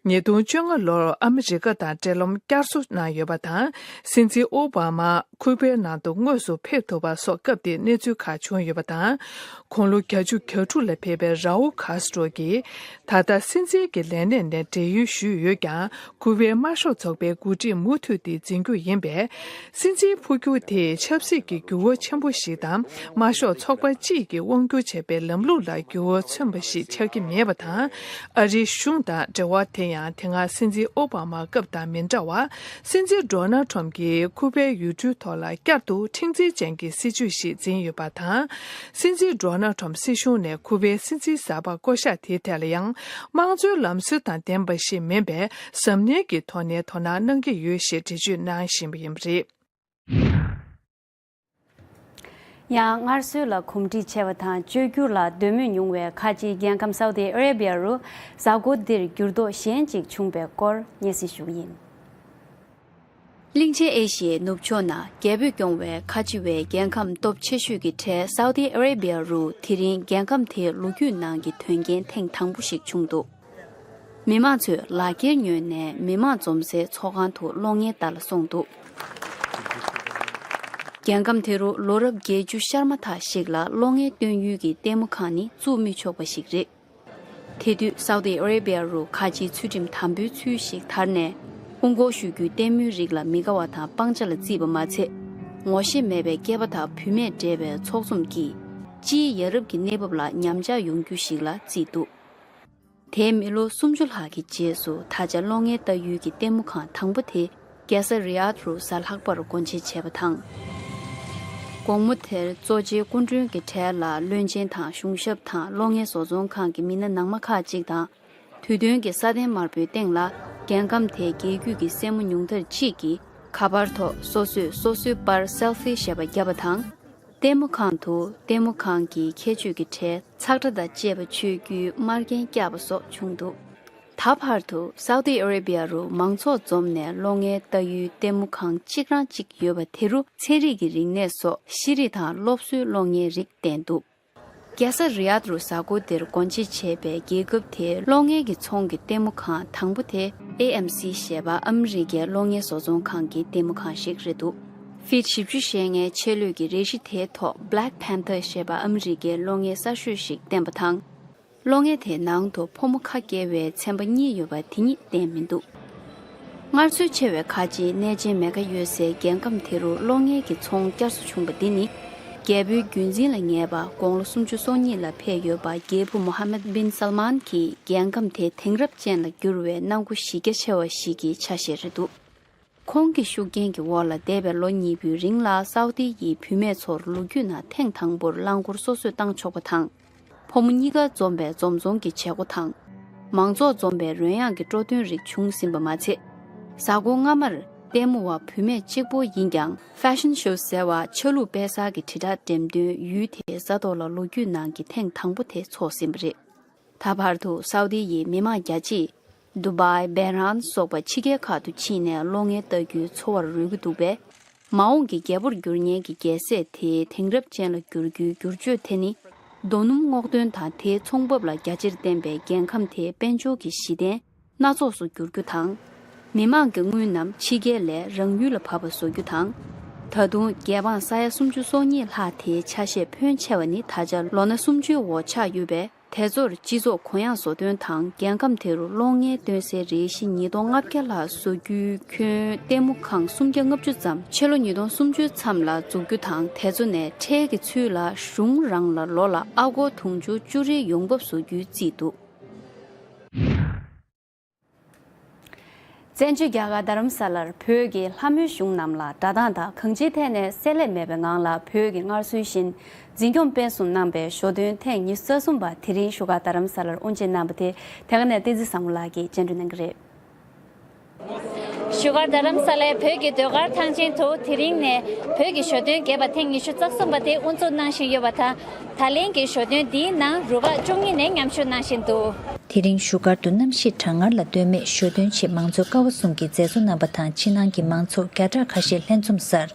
ཉིས་སྟོང་བཅོ་ལྔ་ལོར་ཨ་མི་རི་ཀ་དང་འབྲེལ་ལམ་བསྐྱར་གསོ་གནང་ཡོད་པ་དང་། སྲིད་འཛིན་ཨོ་བྷ་མ་ཁུ་པའི་ནང་དུ་དངོས་སུ་ཕེབས་ཐུབ་པ་སོགས་སྐབས་དེའི་གནས་ཚུལ་ཁག་བྱུང་ཡོད་པ་དང་། དགུང་ལོ་བརྒྱད་ཅུ་གྱ་དྲུག་ལ་ཕེབས་པའི་ར་ཨུལ་ཁཱ་སི་ཏྲོ་གིས། ད་ལྟ་སྲིད་འཛིན་གྱི་ལས་གནས་ནས་བགྲེས་ཡོལ་ཞུས་ཡོད་ཀྱང་། ཁུ་པའི་དམར་ཤོག་ཚོགས་པའི་འགོ་ཁྲིད་མུ་མཐུད་དེ་འཛིན་རྒྱུ་ཡིན་པས། སྲིད་འཛིན་འཕོ་འགྱུར་དེས་ཆབ་སྲིད་ཀྱི་འགྱུར་བ་ཆེན་པོ་ཞིག་དང་། དམར་ཤོག་ཚོགས་པ་གཅིག་གིས་དབང་སྒྱུར་བྱེད་པའི་ལམ་ལུགས་ལ་འགྱུར་བ་མཚོན་པ་ཞིག་ཆགས་ཀྱི་མེད་པ་དང་། ཨ་རིའི་གཞུང་དང་འབྲེལ་བ་དེ་ཡང་དེ་སྔ་སྲིད་འཛིན་ཨོ་བྷ་མ་སྐབས་དང་མི་འདྲ་བར། སྲིད་འཛིན་ཌོ་ནལ་ཁྲོམ་གྱིས་ཁུ་པའི་ཡུལ་གྲུའི་ཐོག་ལ་བསྐྱར་དུ་མཁྲེགས་འཛིན་ཅན་གྱི་སྲིད་བྱུས་ཤིག་འཛིན་ཡོད་པ་དང་། སྲིད་འཛིན་ཌོ་ནལ་ཁྲོམ་སྲིད་གཞུང་ནས་ཁུ་པའི་སྲིད་འཛིན་གསར་པ་བསྐོ་གཞག་དེའི་ཐད་ལ་ཡང་། དམངས་གཙོའི་ལམ་སྲོལ་དང་ལྡན་པ་ཞིག་མིན་པའི་གཟབ་ནན་གྱི་ཐོག་ནས་དོ་སྣང་གནང་གི་ཡོད་ཞེས་འགྲེལ་བརྗོད་གནང་བཞིན་པ་ཡིན་པ་རེད། ཡང་སྔར་སྲོལ་ལ་གོམས་འདྲིས་ཆེ་བ་དང་བཅོས་བསྒྱུར་ལ་འདོད་མོས་ཉུང་བའི་ཁ་ཆེའི་རྒྱལ་ཁམས་སའུ་ཏི་ཨ་རེ་བྷི་ཡ་རུ་གཟའ་འཁོར་འདིར་འགྱུར་ལྡོག་གཞན་གཅིག་བྱུང་བའི་སྐོར་སྙན་སེང་ཞུ་གི་ཡིན། གླིང་ཆེན་ཨེ་ཤི་ཡའི་ནུབ་ཕྱོགས་ན་རྒྱལ་པོས་སྐྱོང་བའི་ཁ་ཆེ་བའི་རྒྱལ་ཁམས་སྟོབས་ཆེ་ཤོས་ཀྱི་གྲས་སའུ་ཏི་ཨ་རེ་བྷི་ཡ་རུ་དེ་རིང་རྒྱལ་ཁམས་དེའི་ལོ་རྒྱུས་ནང་གི་དོན་རྐྱེན་ཐེངས་དང་པོ་ཞིག་བྱུང་འདུག་མི་མང་ཚོས་ལག་འཁྱེར་ཉོས་ནས་མི་མང་འཛོམས་སའི་ཚོགས་ཁང་དུ་གློག་བརྙན་ལྟ་ལ་སོང་འདུག་རྒྱལ་ཁམས་དེ་རུ་ལོ་རབས་བརྒྱད་ཅུ་ཤར་མ་ཐག་ཞིག་ལ་གློག་བརྙན་སྟོན་ཡུལ་གྱི་ལྟད་མོ་ཁང་ནི་བཙུགས་མི་ཆོག་པ་ཞིག་རེད། དེ་དུས་སའུ་ཏི་ཨ་རེ་བྷི་ཡ་རུ་ཁ་ཆེའི་ཚུལ་ཁྲིམས་དམ་པོའི་ཚུལ་ཞིག་དར་ནས། ཧུང་སྒོར་གཞུ་རྒྱུའི་ལྟད་མོའི་རིགས་ལ་མི་དགའ་བ་དང་སྤང་བྱ་ལ་བརྩིས་པ་མ་ཚད། ངོ་ཤེས་མེད་པའི་སྐྱེས་པ་དང་བུད་མེད་འདྲེས་པའི་ཚོགས་འཛོམས་ཀྱིས། སྤྱིའི་ཡ་རབས་ཀྱི་གནས་བབ་ལ་ཉམས་ཆག་ཡོང་རྒྱུ་ཞིག་ལ་བརྩིས་འདུག་དེའི་མི་ལོ་སུམ་ཅུ་ལྷག་གི་རྗེས་སུ་ད་ཆ་གློག་བརྙན་ལྟ་ཡུལ་གྱི་ལྟད་མོ་ཁང་དང་པོ་དེ་རྒྱལ་ས་རི་ཡཱད་རུ་གཟའ་ལྷག་པར་སྒོ་འབྱེད་བྱས་པ་དང་། དགོང་མོ་དེར་གཙོ་ཆེའི་སྐུ་མགྲོན་གྱི་གྲས་ལ་བློན་ཆེན་དང་གཞུང་ཞབས་དང་གློག་བརྙན་བཟོ་ཚོང་ཁང་གི་མི་སྣ་ནང་མ་ཁག་ཅིག་དང་། དུས་སྟོན་གྱི་ས་གདན་དམར་པོའི་སྟེང་ལ་རྒྱལ་ཁམས་དེའི་རྒྱལ་རྒྱུད་ཀྱི་སྲས་མོ་ཉུང་མཐར་གཅིག་གིས་ཁ་པར་ཐོག་སོ་སོས་སོ་སོའི་པར་སེལ་ཕི་བཞེས་པ་བརྒྱབ་པ་དང་། ལྟད་མོ་ཁང་དུ་ལྟད་མོ་ཁང་གི་ཁྱད་ཆོས་ཀྱི་གྲས་ཚག་སྒྲ་དང་བཅས་པ་མཆོད་རྒྱུའི་མར་རྒྱན་བཀྱགས་པ་སོགས་བྱུང་འདུག་ད་བར་དུ་སའུ་ཏི་ཨ་རེ་བྷི་ཡ་རུ་མང་ཚོགས་འཛོམས་ནས་གློག་བརྙན་ལྟ་ཡུལ་ལྟད་མོ་ཁང་གཅིག་རང་གཅིག་ཡོད་པ་དེ་རུ་ཚན་རིག་གི་རིག་གནས་སོགས་ཤེས་རིག་དང་སློབ་གསོའི་གློག་བརྙན་རིགས་བསྟན་འདུག་རྒྱལ་ས་རི་ཡཱད་རུ་གཟའ་འཁོར་འདིར་སྒོ་འབྱེད་བྱས་པའི་རྒྱལ་ཁབ་དེའི་གློག་བརྙན་གྱི་ཚོང་གི་ལྟད་མོ་ཁང་དང་པོ་དེ་ཨེ་ཨེམ་སི་ཞེས་པ་ཨ་མི་རི་ཀའི་གློག་བརྙན་བཟོ་ཚོང་ཁང་གི་ལྟད་མོ་ཁང་ཞིག་རེད་འདུག་ཕིཊ་བཞི་བཅུ་ཞེ་ལྔའི་ཆེ་ལོས་ཀྱི་རས་གཞི་དེའི་ཐོག་Black Panther ཞེས་པ་ཨ་མི་རི་ཀའི་གློག་བརྙན་གསར་ཤོས་ཤིག་བསྟན་པ་དང་། གློག་བརྙན་དེའི་ནང་དུ་ཕོ་མོ་ཁ་སྐྱེ་བའི་ཚན་པ་གཉིས་ཡོད་པ་དེ་ཉིད་བསྟན་མི་འདུག་སྔར་སྲོལ་ཆེ་བའི་ཁ་ཆེའི་གནས་ཆེན་མེ་གྷ་ཡོད་སའི་རྒྱལ་ཁམས་དེ་རུ་གློག་བརྙན་གྱི་ཚོང་བསྐྱར་གསོ་བྱུང་བ་འདི་ནི། རྒྱལ་པོའི་བརྒྱུད་འཛིན་ལ་ངེས་པ་དགུང་ལོ་སུམ་ཅུ་སོ་གཉིས་ལ་ཕེབས་ཡོད་པ་རྒྱལ་བུ་མོ་ཧ་མད་བིན་སལ་མཱན་གྱིས་རྒྱལ་ཁམས་དེ་དེང་རབས་ཅན་ལ་བསྒྱུར་བའི་གནང་སྒོ་གཞི་རྒྱ་ཆེ་བ་ཞིག་གི་ཆ་ཤས་རེད་འདུག་ཁོང་གི་ཤུགས་རྐྱེན་གྱི་འོག་ལ་འདས་པའི་ལོ་གཉིས་པོའི་རིང་ལ་སའུ་དི་ཡི་བུད་མེད་ཚོར་ལོ་རྒྱུས་ནང་ཐེངས་དང་པོར་རླངས་འཁོར་སོ་སོས་བཏང་ཆོག་པ་དང་། ཕོ་མོ་གཉིས་ཀ་འཛོམས་པའི་འཛོམས་འཛོམས་ཀྱི་བྱེད་སྒོ་དང་། མང་ཚོགས་འཛོམས་པའི་རོལ་དབྱངས་ཀྱི་སྤྲོ་སྟོན་རིགས་བྱུང་ཟིན་པ་མ་ཚད། གཟའ་འཁོར་སྔ་མར་ལྟད་མོ་བ་བུད་མེད་གཅིག་པོ་ཡིན་ཀྱང་ཧྥེ་ཤན་ཤོ་ཟེར་བ་ཆ་ལུགས་དཔེ་གསར་གྱི་དྲིལ་བསྒྲགས་འགྲེམས་སྟོན་ཡུལ་དེའི་ས་ཐོག་ལ་ལོ་རྒྱུས་ནང་གི་ཐེངས་དང་པོ་དེ་ཚོགས་ཟིན་པ་རེད། ད་བར་དུ་སའུ་དི་ཡི་མི་མང་རྒྱ་ཆེས་དུ་བའི་བེ་རན་སོགས་པ་ཕྱི་རྒྱལ་ཁག་ཏུ་ཕྱིན་ནས་གློག་བརྙན་ལྟ་རྒྱུའི་འཚོ་བར་རོལ་གྱི་འདུག་པས། མ་འོངས་ཀྱི་རྒྱལ་པོར་འགྱུར་མཁན་གྱི་རྒྱལ་སྲས་དེའི་དེང་རབས་ཅན་ལ་བསྒྱུར་རྒྱུའི་བསྒྱུར་བཅོས་དེ་ནི། རྡོ་སྣུམ་སྔོག་འདོན་དང་དེའི་ཚོང་འབབ་ལ་རྒྱ་ཆེར་བརྟེན་པའི་རྒྱལ་ཁམས་དེའི་དཔལ་འབྱོར་གྱི་གཞི་རྟེན་སྣ་ཚོགས་སུ་བསྒྱུར་རྒྱུ་དང་། མི་མང་གི་དངུལ་རྣམས་ཕྱི་རྒྱལ་ལས་རང་ཡུལ་ལ་བབས་པ་བཟོ་རྒྱུ་དང་། ད་དུང་རྒྱལ་འབངས་ས་ཡ་སུམ་ཅུ་སོ་གཉིས་ལྷག་དེའི་ཆ་ཤས་ཕོན་ཆེ་བ་ནི་ད་ཆ་ལོ་ན་སུམ་ཅུའི་འོག་ཆགས་ཡོད་པས། དེ་ཚོར་སྤྱི་ཚོགས་གུ་ཡངས་བཟོ་སྟོན་དང་རྒྱལ་ཁམས་དེ་རུ་གློག་བརྙན་སྟོན་སའི་རས་གཞི་ཉིས་སྟོང་ལྔ་བརྒྱ་ལྷག་བཟོ་རྒྱུའི་ཁྱོན་ལྟད་མོ་ཁང་སུམ་བརྒྱ་ལྔ་བཅུ་ཙམ་ཕྱི་ལོ་ཉིས་སྟོང་སུམ་ཅུའི་མཚམས་ལ་འཛུགས་རྒྱུ་དང་། དེ་ཚོ་ནས་ཁྲལ་གྱི་ཚུལ་ལ་གཞུང་རང་ལ་ལོ་ལ་ཨ་སྒོར་དུང་ཕྱུར་བཅུ་རེའི་ཡོང་འབབ་བཟོ་རྒྱུའི་རྩིས་འདུག་བཙན་བྱོལ་རྒྱ་གར་རྡ་རམ་ས་ལར་བོད་ཀྱི་ལྷ་མོའི་གཞུང་རྣམས་ལ་སྒྲ་གདངས་དང་གང་ཅིའི་ཐད་ནས་བསྲེ་ལྷད་མེད་པའི་ངང་ལ་བོད་ཀྱི་སྔར་སྲོལ་བཞིན་འཛིན་སྐྱོང་སྤེལ་གསུམ་གནང་པའི་ཞོ་སྟོན་ཐེངས་ཉི་ཤུ་རྩ་གསུམ་པ་དེ་རིང་བཞུགས་སྒར་རྡ་རམ་ས་ལར་དབུ་འབྱེད་གནང་པ་དེ་དེ་ག་ནས་བསྟན་འཛིན་བཟང་མོ་ལགས་ཀྱིས་སྤྱན་འབུལ་གནང་གི་རེད། བཞུགས་སྒར་རྡ་རམ་ས་ལའི་བོད་ཀྱི་ཟློས་གར་ཐང་ཆེན་དུ་དེ་རིང་ནས་བོད་ཀྱི་ཞོ་སྟོན་རྒྱས་པ་ཐེངས་ཉི་ཤུ་རྩ་གསུམ་པ་དེ་དབུ་འཛུགས་གནང་བཞིན་ཡོད་པ་དང་། ད་ལན་གྱི་ཞོ་སྟོན་འདིའི་ནང་རུ་ཁག་བཅུ་གཉིས་ནས་མཉམ་ཞུགས་གནང་བཞིན་འདུག་དེ་རིང་བཞུགས་སྒར་དུ་གནམ་གཤིས་གྲང་ངར་ལ་ལྟོས་མེད་ཞོ་སྟོན་ཆེད་མང་གཙོ་ཀ་བ་གསུམ་གྱིས་མཛད་གཙོ་གནང་པ་དང་། ཕྱི་ནང་གི་མང་ཚོགས་བརྒྱ་ཕྲག་ཁ་ཤས་ལྷན་འཛོམས་སར་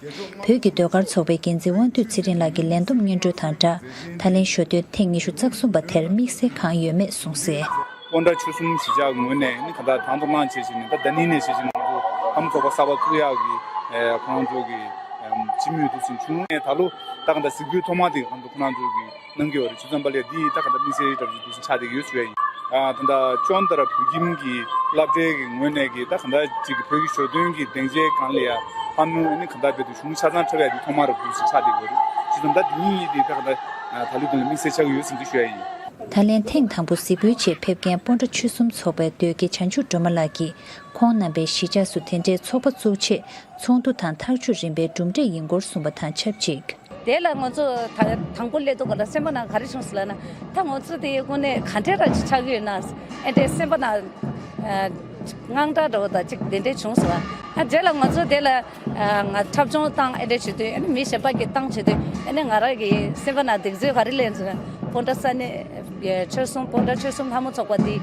བོད་ཀྱི་ཟློས་གར་ཚོགས་པའི་འགན་འཛིན་དབང་འདུས་ཚེ་རིང་ལགས་ཀྱིས་ལས་བསྡོམས་སྙན་སྒྲོན་དང་སྦྲགས། ད་ལན་ཞོ་སྟོན་ཐེངས་ཉི་ཤུ་རྩ་གསུམ་པ་དེར་དམིགས་བསལ་གང་ཡོད་མེད་གསུངས་གསལ། སྤོན་ཊ་ཆོལ་གསུམ་གཞིས་ཆགས་ངོས་ནས་ནི་ག་ད་དང་དུ་བླངས་བྱས་བྱས་ནས་ད་ད་ནིང་ནས་བྱས་བྱས་ནས་ང་ཚོ་ལྷ་མོ་ཚོགས་པ་གསར་པ་བཙུགས་ཡག་གི་ཁོ་རང་ཚོ་གི་སྤྱི་མོས་འདུག་སེ་བྱུང་ནས་ད་ལོ་ད་ག་ད་གཟིགས་འབུལ་ཐོག་མ་དེ་ག་ད་ཁོ་རང་ཚོ་གི་གནང་གི་ཡོད་རེད། བྱས་ཙང་པ་ལས་འདི་ད་ག་ད་དམིགས་བསལ་འདྲ་བོ་ཞིག་འདུག་སེ་ཆགས་བསྡད་ཀྱི་ཡོད་ཞུ་ཡ་ཡིན། ད་ད་ཅོན་ཏ་ར་བོད་ཁྱིམ་གྱི་སློབ་གྲྭའི་གི་ངོས་ནས་གི་ད་ག་ད་ཅིག་གི་བོད་ཀྱི་ཞོ་སྟོན་གྱི་སྡིངས་ཆའི་སྒང་ལ་ཡ་ཧ་ནུ་ཨ་ནི་ག་ད་བེད་དུ་གཞུང་ཆ་ཚང་འཁྲབ་ཡ་དེ་ཐོག་མ་ར་འདུག་སེ་ཆགས་བསྡད་ཀྱི་ཡོད་རེད། བྱས་ཙང་ད་འདི་གཉིས་དེ་ད་ག་ད་ད་ལོ་དེ་ལ་དམིགས་བསལ་ཆགས་ཀྱི་ཡོད་ཟེར་འདི་ཞུ་ཡ་ཡིན། ད་ལན་ཐེངས་དང་པོ་གཟིགས་འབུལ་ཆེད་ཕེབས་མཁན་སྤོན་ཊ་ཆོལ་གསུམ་ཚོགས་པའི་ཟློས་དགེ་བྱང་ཆུབ་སྒྲོལ་མ་ལགས་ཀྱིས་ཁོང་རྣམ་པའི་གཞིས་ཆགས་སུ་དེ་འདྲའི་ཚོགས་པ་བཙུགས་ཆེད་ཚོགས་འདུ་དང་ཐག་གཅོད་རིམ་པའི་གྲུབ་འབྲས་ཡིན་སྐོར་གསུངས་པ་དང་ཆབས་ཅིག་དེ་ལ་ང་ཚོ་ད་དང་པོ་སླེབས་དུས་སྒང་ལ་སེམས་པ་ནང་ག་རེ་བྱུང་སོང་ལབ་ན། ད་ང་ཚོ་དེ་དངོས་གནས་ག་འདྲས་ར་ཅིག་ཆགས་ཀྱི་ཡོད་ན་ཨེ་འདྲས་སེམས་པ་ནང་དངངས་སྐྲག་འདྲ་བོ་དང་ཅིག་དེ་འདྲས་བྱུང་སོང་། ཨ་རྗེས་ལ་ང་ཚོ་དེ་ལ་ང་འཁྲབ་སྦྱོང་བཏང་ཨེ་འདྲས་བྱེད་དུས་ཨ་ནི་མི་གཞན་པ་གིས་བཏང་བྱེད་དུས་ཨ་ནི་ང་རང་གི་སེམས་པ་ནང་གདེང་ཚོད་ག་རེ་སླེབས་སོང་ན། སྤོན་ཊ་ས་གནས་ཆོལ་གསུམ་སྤོན་ཊ་ཆོལ་གསུམ་ལྷ་མོ་ཚོགས་པ་དེ་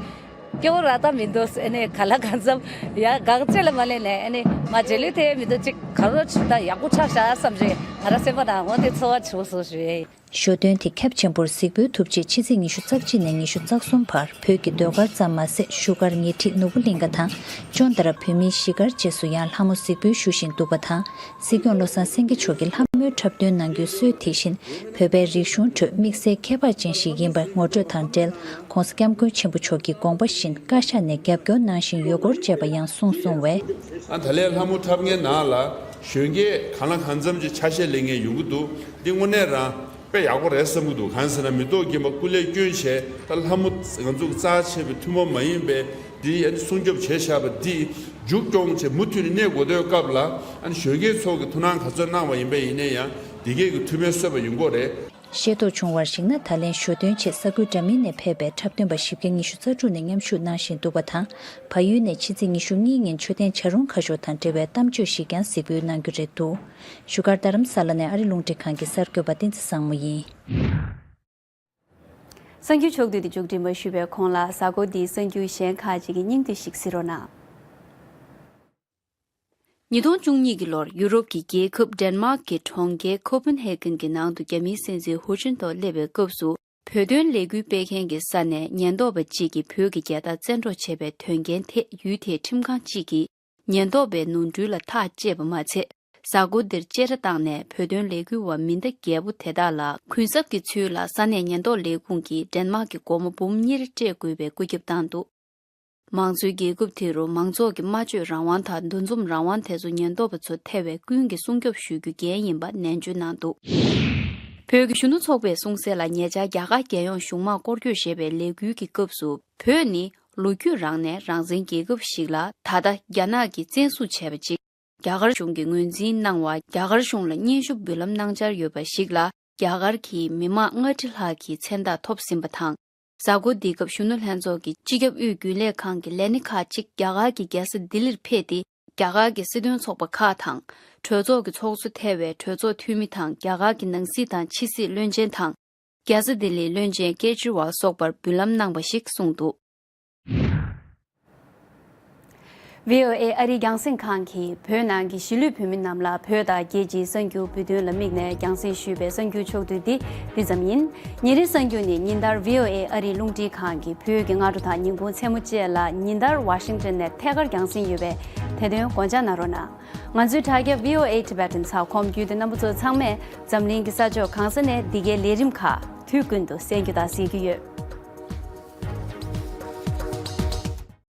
སྐྱོ་བོ་རག་ད་མི་འདུག་ཨ་ནི་ག་ལ་གང་འཚམ་ཡ་གག་ཅེ་ལ་མ་ལེན་ནས་ཨ་ནི་ང་རྗེས་ལུས་དེ་མི་འདུག་ཅིག་ག་རོ་ཆུ་ད་ཡག་པོ་ཆགས་ཤག་བསམ་རེད། ང་རང་སེམས་པ་ནང་འོ་དེ་ཚོར་བ་བྱུང་སོང་ཞུ་ཡས། ཞོ་སྟོན་དེ་ཁྱབ་ཆེན་པོར་གཟིགས་འབུལ་ཐུབ་ཆེད་ཕྱི་ཚེས་ཉི་ཤུ་རྩ་གཅིག་ནས་ཉི་ཤུ་རྩ་གསུམ་བར་བོད་ཀྱི་ཟློས་གར་ཙམ་མ་ཟད་བཞུགས་སྒར་ཉེ་འཁྲིས་ནོར་བུ་གླིང་ག་དང་ཅོན་ཏ་ར་བོད་མིའི་གཞིས་སྒར་བཅས་སུ་ཡང་ལྷ་མོ་གཟིགས་འབུལ་ཞུ་བཞིན་འདུག་པ་དང་། སྲིད་སྐྱོང་བློ་བཟང་སེང་གེ་མཆོག་གིས་ལྷ་མོའི་འཁྲབ་སྟོན་གནང་རྒྱུའི་སྲོལ་དེ་བཞིན་བོད་པའི་རིག་གཞུང་ཁྲོད་དམིགས་བསལ་ཁྱད་པར་ཅན་ཞིག་ཡིན་པར་ངོ་སྤྲོད་དང་འབྲེལ། ྋགོང་ས་ྋསྐྱབས་མགོན་ཆེན་པོ་མཆོག་གི་དགོངས་པ་བཞིན་བཀའ་ཤག་ནས་རྒྱབ་སྐྱོར་གནང་བཞིན་ཡོད་སྐོར་བཅས་པ་ཡང་གསུངས་སོང་བས། ཨ་ད་ལན་ལྷ་མོ་འཁྲབ་མཁན་ནང་ལ་གཞོན་སྐྱེས་གང་ལ་གང་འཚམ་ཅིག་ཆ་ཤས་ལེན་མཁན་ཡོང་གི་འདུག་འདི་དངོས་གནས་རང་དཔེ་ཡག་པོ་རེད་བསམ་གྱི་འདུག་གང་ཟེར་ན་མི་ཐོག་རྒན་པ་སྐུ་ལས་བསྐྱོན་བྱས་ད་ལྷ་མོ་ང་ཚོ་རྩ་ཆེ་བའི་ཐུན་མོང་མ་ཡིན་པའི་འདི་ཨ་ནི་སྲུང་སྐྱོབ་བྱས་བཞག་པ་འདི་མཇུག་སྐྱོང་བྱས་མུ་མཐུད་ནས་གནས་དགོས་དུས་སྐབས་ལ་ཨ་ནི་གཞོན་སྐྱེས་ཚོ་གི་ཐུགས་སྣང་ག་ཚོད་གནང་བ་ཡིན་པ་ཡིན་ན་ཡང་འདི་གས་ཀྱི་འཐུས་མི་གསོད་པ་ཡོང་གི་རེད། ཤེས་རྟོགས་བྱུང་བར་གཞིགས་ན། ད་ལན་ཞོ་སྟོན་ཆེད་ས་ཁུལ་འདྲ་མིན་ནས་ཕེབས་པའི་འཁྲབ་སྟོན་པ་བཞི་བརྒྱ་ཉི་ཤུ་རྩ་དྲུག་ནས་མཉམ་ཞུགས་གནང་བཞིན་འདུག་པ་དང་། བལ་ཡུལ་ནས་ཕྱི་ཚེས་ཉི་ཤུ་གཉིས་ཉིན་མཆོད་རྟེན་བྱ་རུང་ཁ་ཤོར་དང་འབྲེལ་བའི་གཏམ་བརྗོད་ཞིག་ཀྱང་གཟིགས་འབུལ་གནང་རྒྱུ་རེད་འདུག་བཞུགས་སྒར་རྡ་རམ་ས་ལ་ནས་ཨ་རི་རླུང་འཕྲིན་ཁང་གི་གསར་འགོད་པ་བསྟན་འཛིན་བཟང་མོ་ཡིན། གསར་འགྱུར་ཕྱོགས་བསྡུས་དེ་མཇུག་སྒྲིལ་མ་ཞུས་པའི་གོང་ལ་གཟའ་འཁོར་འདིའི་གསར་འགྱུར་གཞན་ཁག་ཅིག་གི་སྙིང་བསྡུས་ཤིག་གཟིགས་རོགས་གནང་། ཉིས་སྟོང་བཅུ་གཉིས་ཀྱི་ལོར་ཡུ་རོབ་ཀྱི་རྒྱལ་ཁབ་ཌེན་མཱག་གི་གྲོང་ཁྱེར་ཁོ་པན་ཧེ་གན་གྱི་ནང་དུ་རྒྱ་མིའི་སྲིད་འཛིན་ཧུ་ཅིན་ཐོ་སླེབས་པའི་སྐབས་སུ། བོད་དོན་ལས་འགུལ་སྤེལ་མཁན་གྱི་ས་ནས་ཉེན་རྟོག་པ་གཅིག་གིས་བོད་ཀྱི་རྒྱལ་དར་བཙན་འཕྲོག་བྱས་པའི་དོན་རྐྱེན་ཐད་ཡུལ་དེའི་ཁྲིམས་ཁང་གཅིག་གིས་ཉེན་རྟོག་པའི་ནོར་འཁྲུལ་ལ་ཐག་བཅད་པ་མ་ཚད། གཟའ་འཁོར་འདིར་བཅད་ཁྲ་བཏང་ནས་བོད་དོན་ལས་འགུལ་བ་མི་ཟླ་བརྒྱད་པོ་དེ་དག་ལ་གུན་གསབ་ཀྱི་ཚུལ་ལ་ས་གནས་ཉེན་རྟོག་ལས་ཁུངས་ཀྱིས་ཌེན་མཱག་གི་སྒོར་མོ་འབུམ་གཉིས་རེ་སྤྲད་དགོས་པའི་བཀོད་ཁྱབ་བཏང་འདུག་མང་གཙོའི་རྒྱལ་ཁབ་དེ་རུ་མང་ཚོགས་ཀྱི་སྨྲ་བརྗོད་རང་དབང་དང་འདུ་འཛོམས་རང་དབང་དེ་ཚོ་ཉེན་རྟོག་པ་ཚོ་ཐེ་བའི་ཀུན་གྱིས་སྲུང་སྐྱོབ་ཞུ་རྒྱུ་འགན་ཡིན་པ་ནན་བརྗོད་གནང་འདུག་བོད་ཀྱི་གཞོན་ནུ་ཚོགས་པས་གསུངས་གསལ་ལ། ཉེ་ཆར་རྒྱ་གར་རྒྱལ་ཡོངས་གཞུང་མང་སྐོར་སྐྱོད་ཞེས་པའི་ལས་འགུལ་གྱི་སྐབས་སུ། བོད་ནི་ལོ་རྒྱུས་རང་ནས་རང་བཙན་རྒྱལ་ཁབ་ཞིག་ལ་ད་ལྟ་རྒྱ་ནག་གིས་བཙན་བཟུང་བྱས་པ་ཅིག་རྒྱ་གར་གཞུང་གིས་ངོས་འཛིན་གནང་བར། རྒྱ་གར་གཞུང་ལ་སྙན་ཞུ་འབུལ་ལམ་གནང་འཆར་ཡོད་པ་ཞིག་ལ། རྒྱ་གར་གྱི་མི་མང་ལྔ་ཁྲི་ལྷག་གིས་མཚན་རྟགས་ཐོབ་ཟིན་པ་དང་། གཟའ་འཁོར་འདིའི་སྐབས་གཞོན་ནུ་ལྷན་ཚོགས་ཀྱི་སྤྱི་ཁྱབ་དབུས་རྒྱུན་ལས་ཁང་གི་ལས་སྣེ་ཁག་ཅིག་རྒྱ་གར་གྱི་རྒྱལ་ས་ལྡི་ལིར་ཕེབས་ཏེ། རྒྱ་གར་གྱི་སྲིད་དོན་ཚོགས་པ་ཁག་དང་། གྲོས་ཚོགས་ཀྱི་ཚོགས་གཙོ་ཐེ་བའི་གྲོས་ཚོགས་འཐུས་མི་དང་། རྒྱ་གར་གྱི་ནང་སྲིད་དང་ཕྱི་སྲིད་བློན་ཆེན་དང་། རྒྱལ་ས་ལྡི་ལིའི་བློན་ཆེན་སྐལ་ཆེ་བ་སོགས་པར་འབུལ་ལམ་གནང་བ་ཞིག་གསུངས་འདུག། བྷི་ཨོ་ཨེ་ཨ་རིའི་རྒྱང་སྲིང་ཁང་གིས་བོད་ནང་གི་གཞིས་ལུས་བོད་མི་རྣམས་ལ་བོད་དང་རྒྱལ་སྤྱིའི་གསར་འགྱུར་འབུལ་སྟོན་ལ་དམིགས་ནས་རྒྱང་སྲིང་ཞུས་པའི་གསར་འགྱུར་ཕྱོགས་བསྡུས་འདི་འདི་ཙམ་ཡིན། ཉིན་རེའི་གསར་འགྱུར་ནི་ཉིན་ལྟར་བྷི་ཨོ་ཨེ་ཨ་རིའི་རླུང་འཕྲིན་ཁང་གི་བོད་ཀྱི་སྔ་དྲོ་དང་ཉིན་གུང་མཚན་མོ་བཅས་ལ་ཉིན་ལྟར་ཝ་ཤིང་ཊོན་ནས་ཐད་ཀར་རྒྱང་སྲིང་ཡོད་པས། དེ་དོན་དགོངས་འཇགས་གནང་རོགས་གནང་། ང་ཚོའི་དྲ་རྒྱ་བྷི་ཨོ་ཨེ་ཊི་བྷེ་ཊན་ཚགས་ཁོམ་བརྒྱུད་དེ་རྣམ་པ་ཚོ་ཚང་མས་འཛམ་གླིང་གི་ས་ཕྱོགས་གང་ས་ནས་འདི་གའི་ལས་རིམ་ཁག་དུས་ཀུན་ཏུ་གསན་རྒྱུ་དང་གཟིགས་རྒྱུ་ཡོད།